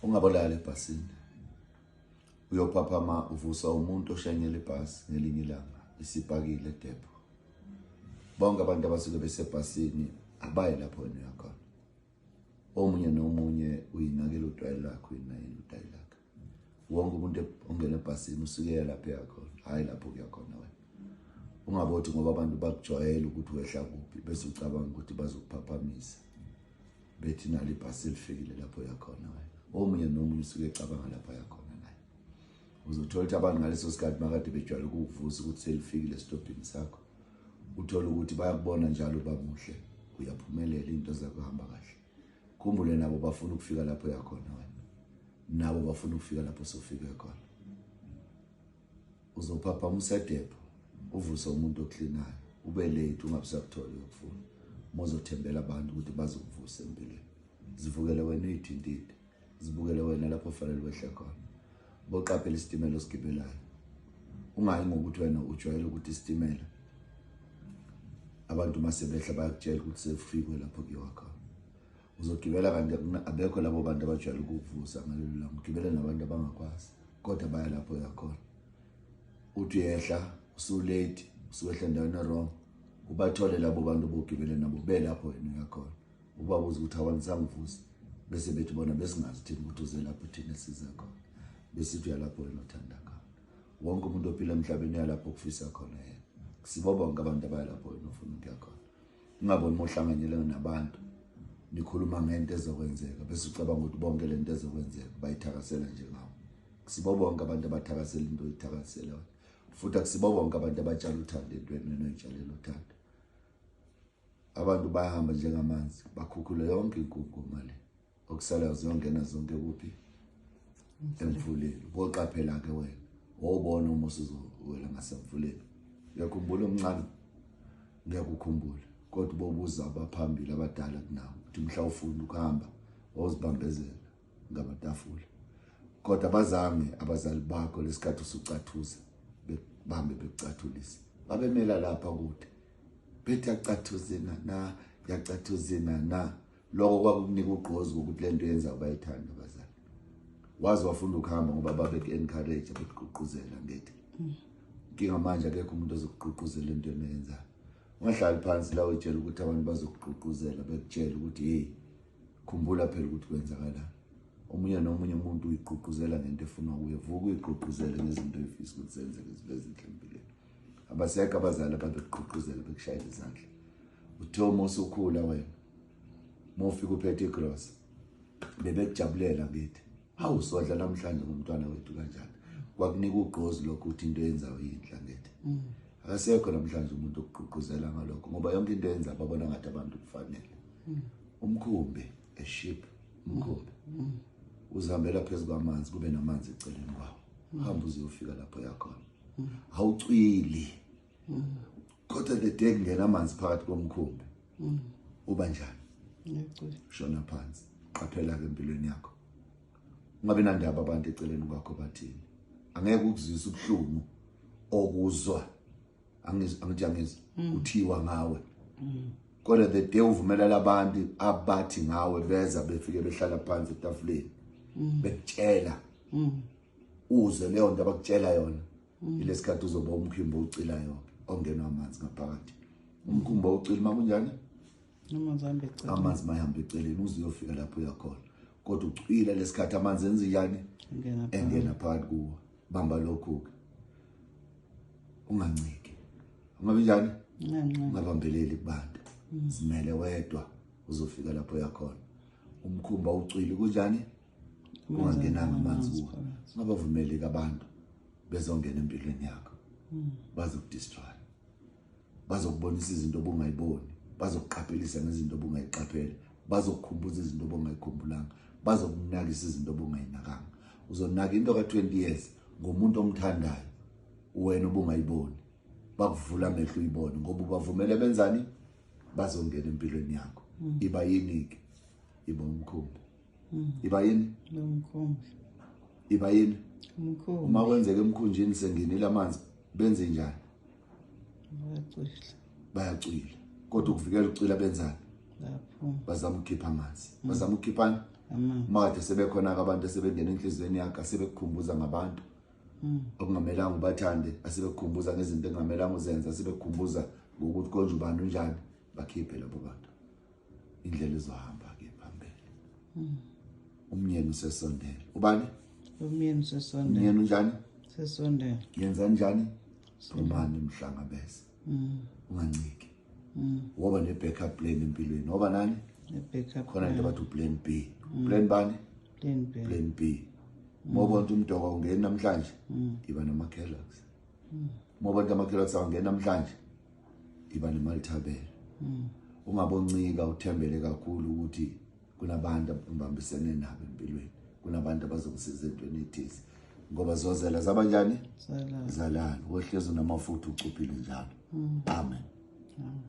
Ungabolala ebhasini. Uyophaphama uvusa umuntu oshanyela ibhasi ngelinye ilanga isipakile edepho. Bonke abantu abasuke besebhasini abayi lapho wena uyakhona. Omunye nomunye uyinakela utwayi lakhe, uyinakela utayi lakhe. Wonke umuntu ongena ebhasini usuke eya lapho eyakhona, hhayi lapho kuyakhona wena. Ungabothi ngoba abantu bakujwayele ukuthi wehla kuphi bese ucabanga ukuthi bazokuphaphamisa. Bethi nalo ibhasi lifikile lapho yakhona wena. Omunye nomunye usuke ecabanga lapho yakhona naye. Uzothola ukuthi abantu ngaleso sikhathi makade bejwayele ukukuvusa ukuthi selifikile esitobhini sakho. Uthole ukuthi bayakubona njalo bamuhle, uyaphumelela, into zakho hamba kahle. Khumbule nabo bafuna ukufika lapho yakhona wena. Nabo bafuna ukufika lapho sofike khona. Uzophaphama usedepho uvuse umuntu oklinayo, ube late ungabe usakuthola uyokufuna. Uma uzothembela abantu ukuthi bazokuvusa empilweni. Zivukele wena uyithintile. Zibukele wena lapho ofanele wehle khona. Boqaphela isitimela osigibelayo. Ungayi ngokuthi wena ujwayele ukuthi isitimela abantu uma sebehla bayakutshela ukuthi sekufikwe lapho kuyiwa khona. Uzogibela kanti abekho labo bantu abajwayele ukukuvusa ngalelo langa, ugibele nabantu abangakwazi kodwa baya lapho uyakhona. Uthi uyehla usulate, usuwehla endaweni wrong, ubathole labo bantu obugibele nabo belapho wena uyakhona. Ubabuza ukuthi awanisangivusi, bese bethi bona besingazi thina ukuthi uze lapho thina size khona, besithi uyalapho wena othanda khona. Wonke umuntu ophila emhlabeni uyalapho okufisa khona yena. Sibo bonke abantu abaya lapho wena ofuna ukuya khona. Ungaboni uma uhlanganyele nabantu nikhuluma ngento ezokwenzeka bese ucabanga ukuthi bonke lento ezokwenzeka bayithakasela njengawe. Kusibo bonke abantu abathakasela into oyithakasela wena, futhi akusibo bonke abantu abatshala uthando entweni wena oyitshalela uthando. Abantu bayahamba njengamanzi, bakhukhule yonke inkunkuma le, okusalayo ziyongena zonke kuphi? Emfuleni. Boqaphela-ke wena, wawubona uma usuzowela ngasemfuleni. Uyakhumbula omncane? Ngiyakukhumbula, kodwa ubobuza abaphambili abadala kunawe ukuthi mhla ufunda ukuhamba wawuzibambezela ngamatafula, kodwa abazange abazali bakho lesikhathi usucathuza bahambe bekucathulisa, babemela lapha kude bethi yacathuzina na yacathuzina na. Lokho kwakukunika ugqozi ukuthi lento yenza bayithanda abazali. Waze wafunda ukuhamba ngoba babeku-encourage, bekugqugquzela ngithi. Inkinga manje akekho umuntu ozokugqugquzela entweni oyenzayo. Ungahlali phansi la uyitshela ukuthi abantu bazokugqugquzela, bekutshela ukuthi hey, khumbula phela ukuthi kwenzakalani. Omunye nomunye umuntu uyigqugquzela ngento efunwa kuye. Vuka uyigqugquzele ngezinto oyifisa ukuthi zenzeke zibe zinhle empilweni. Abasekho abazali ababekugqugquzela bekushayela izandla. Uthe uma usukhula wena, uma ufika uphethe igrosa, bebekujabulela ngithi, hawu sodla namhlanje ngomntwana wethu kanjani. Kwakunika ugqozi lokho ukuthi into yenzayo yinhle ngithi. Akasekho namhlanje umuntu okugqugquzela ngalokho ngoba yonke into yenza babona ngathi abantu kufanele. Umkhumbi, a ship, umkhumbi. Uzihambela phezu kwamanzi kube namanzi eceleni kwawo. Hamba uze uyofika lapho yakhona. Awucwili. Kodwa the day kungena amanzi phakathi komkhumbi, uba njani? Shona phansi. Qaphela ke empilweni yakho. Ungabi nandaba abantu eceleni kwakho bathini. Angeke ukuzwisa ubuhlungu okuzwa. Angithi angizwa kuthiwa ngawe. Kodwa the day uvumela labantu abathi ngawe beza befike behlala phansi etafuleni bekutshela, uzwe leyo nto abakutshela yona, ilesikhathi uzoba umkhumbi ocilayo ongenwa amanzi ngaphakathi. Umkhumbi owucila uma kunjani? Amanzi ahambe eceleni. Amanzi mayihamba eceleni uze uyofika lapho uyakhona. Kodwa ucwila lesikhathi amanzi enze njani? Engena phakathi kuwo. Bamba lokhu-ke, unganciki. Ungabe njani? Ungabambeleli kubantu. Zimele wedwa uzofika lapho uyakhona. Umkhumbi awucwili kunjani? Kungangenanga amanzi kuwo. Ungabavumeli abantu bezongena empilweni yakho. Bazokudestroy. Bazokubonisa izinto obungayiboni, bazokuqaphelisa ngezinto obungayiqapheli, bazokukhumbuza izinto obungayikhumbulanga, bazokunakisa izinto obungayinakanga. Uzonaka into ka-20 years ngomuntu omthandayo wena obungayiboni, bakuvula amehlo uyibone ngoba ubavumele benzani? Bazongena empilweni yakho. Iba yini-ke? Iba umkhumbi. Iba yini? Umkhumbi. Iba yini? Umkhumbi. Uma kwenzeka emkhunjini sengenile amanzi, benze njani? Bayacwila. Bayacwila. Kodwa ukuvikela ukucwila benzani? Bayaphuma. Bazama ukukhipha amanzi. Bazama ukukhiphani? Amen. Uma kade sebekhona-ke abantu asebengena enhliziyweni yakho, asebekukhumbuza ngabantu okungamelanga ubathande, asebekukhumbuza ngezinto engamelanga uzenze, asebekukhumbuza ngokuthi konje ubani unjani, bakhiphe labo bantu. Indlela izohamba-ke phambili. Umnyeni usesondele. Ubani? Umyeni usesondele. Umnyeni unjani? Sesondele. Yenza njani? Phumani mhlangabeze. Unganciki. Woba ne-backup plan empilweni. Woba nani? I-backup. Khona into abathi u-plan B. Plan bani? Plan B. Plan B. Uma ubona ukuthi umdoko awungeni namhlanje, iba nama-Kellogg's. Uma ubona ukuthi ama-Kellogg's awungeni namhlanje, iba neMaltabel. Ungaboncika uthembele kakhulu ukuthi kunabantu abambisene nabo empilweni, kunabantu abazokusiza entweni ethize, ngoba zozela zabanjani? Zalala. Zalala. Wohlezi unamafutha, ucuphile njalo. Amen.